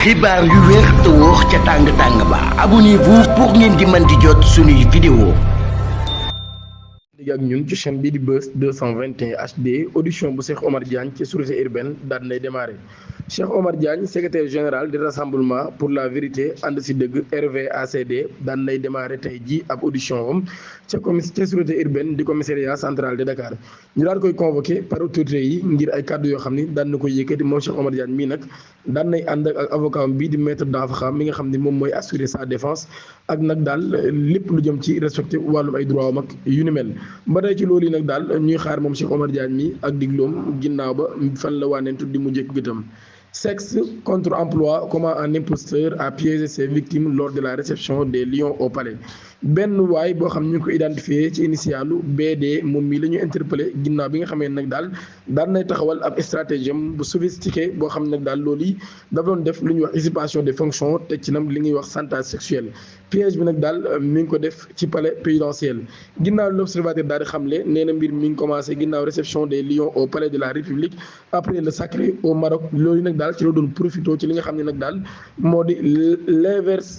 xibaar yu wér te wóor ca tàng tàng ba abonnez-vous pour ngeen di mën di jot suñuy vidéo. léegi ak ñun ci chaîne bii di Buzz 221 HD audition bu Cheikh Omar Diagne ci sûreté urbaine daal nay démarré Cheikh Omar Diagne secrétaire général du rassemblement pour la vérité ànd si dëgg RVACD daal nay démarré tey jii ab audition am ca sûreté urbaine di commissariat central de Dakar ñu daal koy convoqué par autorité yi ngir ay kàddu yoo xam ni daan na koy yëkkati moom Cheikh Omar Diagne mii nag daan nay ànd ak avocat bii di maître Dafa Xam mi nga xam ni moom mooy assurer sa défense ak nag daal lépp lu jëm ci respecté wàllum ay droit am ak yu ni mel. ba tey ci loolu yi nag daal ñuy xaar moom Cheikh Omar Diagne mi ak digloom ginnaaw ba fan la waaneentu di mu njëkk gëtam. Sexe contre emploi, comment un imposteur a piégé ses victimes lors de la réception des lions au palais. benn waay boo xam ñu ngi ko identifié ci initialu BD moom mii la ñu interpellé ginnaaw bi nga xamee nag daal daan nay taxawal ab stratégie bu sophistiqué boo xam nag daal loolu yi dafa doon def lu ñuy wax usurpation des fonctions teg ci nam li ñuy wax chantage sexuel piège bi nag daal mi ngi ko def ci palais présidentiel. ginnaaw l'observateur daal di xamle nee na mbir mi ngi commencé ginnaaw réception des lions au palais de la République après le sacré au Maroc loolu nag daal ci la doon profité ci li nga xam ne nag daal moo di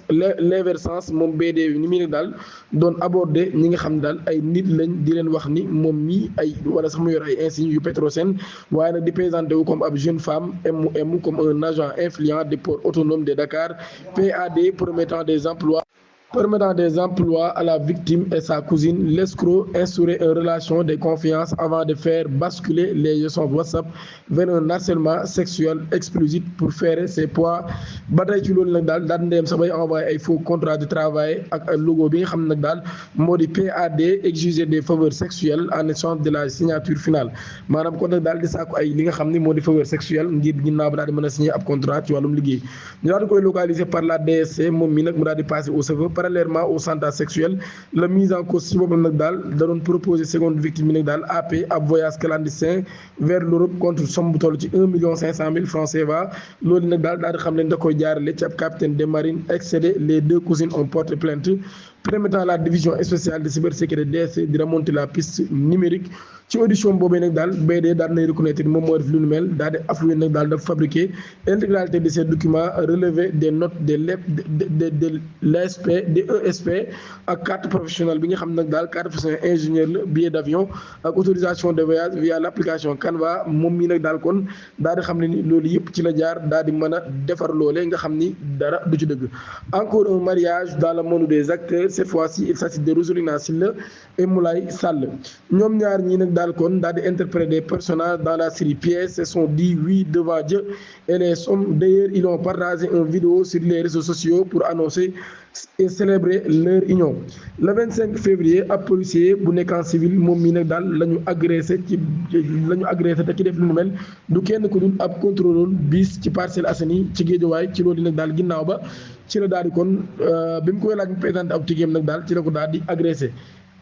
l'invergence moom BD ni muy nag daal doon aborder ñi nga xam ne daal ay nit lañ di leen wax ni moom mii ay wala sax mu yor ay insignes yu Petrosen waaye nag di présenté wu comme ab jeune femme MOM comme un agent influent des ports autonomes de Dakar PAD promettant des emplois à la victime et sa cousine. L'escroc instaurait une relation de confiance avant de faire basculer les échanges WhatsApp vers un harcèlement sexuel explicite pour faire ses poids. ba tey ci loolu nag daal daan ndeyam sax bay envoyé ay faux contrat de travail ak logo bi nga xam ne nag daal moo di PAD exiger des faveurs sexuelles en échange de la signature finale maanaam kon nag daal di sàkku ay li nga xam ne moo di faveur sexuelle ngir ginnaaw ba daal di mën a signer ab contrat ci wàllum liggéey ñu daal di koy localiser par la DSC moom mi nag mu daal di passer au cheveu parallèlement au chantage sexuel la mise en cause ci boppam nag daal da doon proposer seconde victime bi nag daal AP ab voyage clandestin vers l'Europe contre somme bu toll ci 1,5 million francs CFA loolu nag daal di xam leen da koy jaarale ci ab capitaine des marines excédé. Les deux cousines ont porté plainte permettant la division spéciale de cybersécurité DSC di remonter la piste numérique. ci audition boobee nag daal BD daal nay reconnaître moom moo def lu nu mel daal di avoué nag daal dafa fabriquer l'intégralité de ces documents relevé des notes de l'ESP de ESP ak carte professionnelle bi nga xam nag daal carte professionnelle ingénieur la billet d'avion ak autorisation de voyage via l'application Canva moom mii nag daal kon daal di xam ne ni loolu yëpp ci la jaar daal di mën a defar loolee nga xam ni dara du ci dëgg. Encore un mariage dans le monde des acteurs cette fois-ci il s'agit de Rosolina Sylla et Moulay Sall ñoom ñaar ñii nag daal kon daal di interpréter des personnages dans la série Pièces se sont dit oui devant Dieu et les hommes. D'ailleurs ils ont partagé une vidéo sur les réseaux sociaux pour annoncer et célébrer leur union. Le 25 février ab policier bu nekk en civil moom mii nag daal la ñu agressé te ki def lu nu mel du kenn ku dul ab contrôleur bis ci Parcelles Assainies ci Guédiawaye ci loolu nag daal ginnaaw ba ci la daal di kon bi mu koy laaj mu présenté ab tigéem nag daal ci la ko daal di agressé.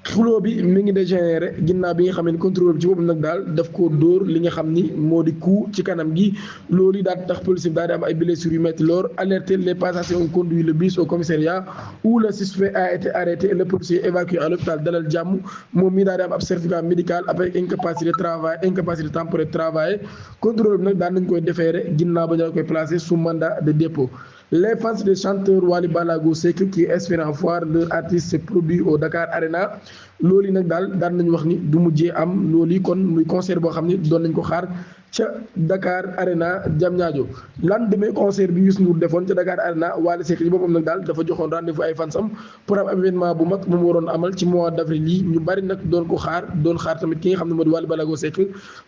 xuloo bi mi ngi dégénéré ginnaaw bi nga xam ne contrôle bi ci boppam nag daal daf koo dóor li nga xam ni moo di coup ci kanam gi loolu yi daal tax police bi daal di am ay blessures yu métti lool alerté les passagers ont conduit le bus au commissariat où le suspect a été arrêté et le policier évacué à l'hôpital Dalal Jàmm moom mii daal di am ab certificat médical avec incapacité temporaire de travail contrôle bi nag daan nañ koy déféré ginnaaw ba ñu koy placé sous mandat de dépôt. Les fans des chanteurs Wally Ballago Seck qui espèrent voir leur artiste se produire au Dakar Arena loolu yi nag daal daan nañu wax ni du mujjee am loolu yi kon muy concert boo xam ni doon nañ ko xaar ca Dakar Arena Diamniadio lendemain concert bi Youssou Ndour defoon ca Dakar Arena Wally Seck ci boppam nag daal dafa joxoon rendez-vous ay fansam pour am événement bu mag mu waroon amal ci mois d'avril yi ñu bari nag doon xaar tamit ki nga xam ne moo di Wally Ballago Seck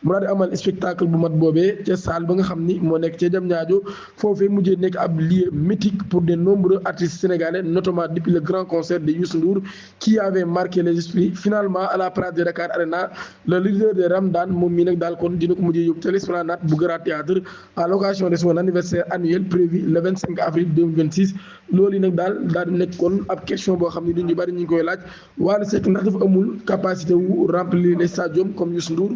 mu daal di amal spectacle bu mag boobee ca salle ba nga xam ni moo nekk ca Diamniadio foofee mujjee nekk ab lieu mythique pour de nombreux artistes sénégalais notamment depuis le grand concert de Youssou Ndour qui avait marqué les esprits. Finalement à la place de Dakar Arena le leader de Ramadan moom mii nag daal kon dina ko mujjee yóbbu ca l'Esplanade bu Grand Théâtre à l'occasion de son anniversaire annuel prévu le 25 avril 2026 loolu yi nag daal di nekk kon ab question boo xam ne nit ñu bari ñu ngi koy laaj Wally Seck ndax dafa amul capacité wu remplir les stadiums comme Youssou Ndour.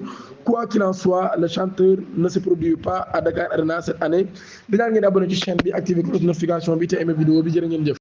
Quoi qu'il en soit le chanteur ne se produit pas à Dakar Arena cette année dinaa ngeen abonné ci chaîne bi activer cloche de notification bi te aimé vidéo bi jërë ngeen jëf.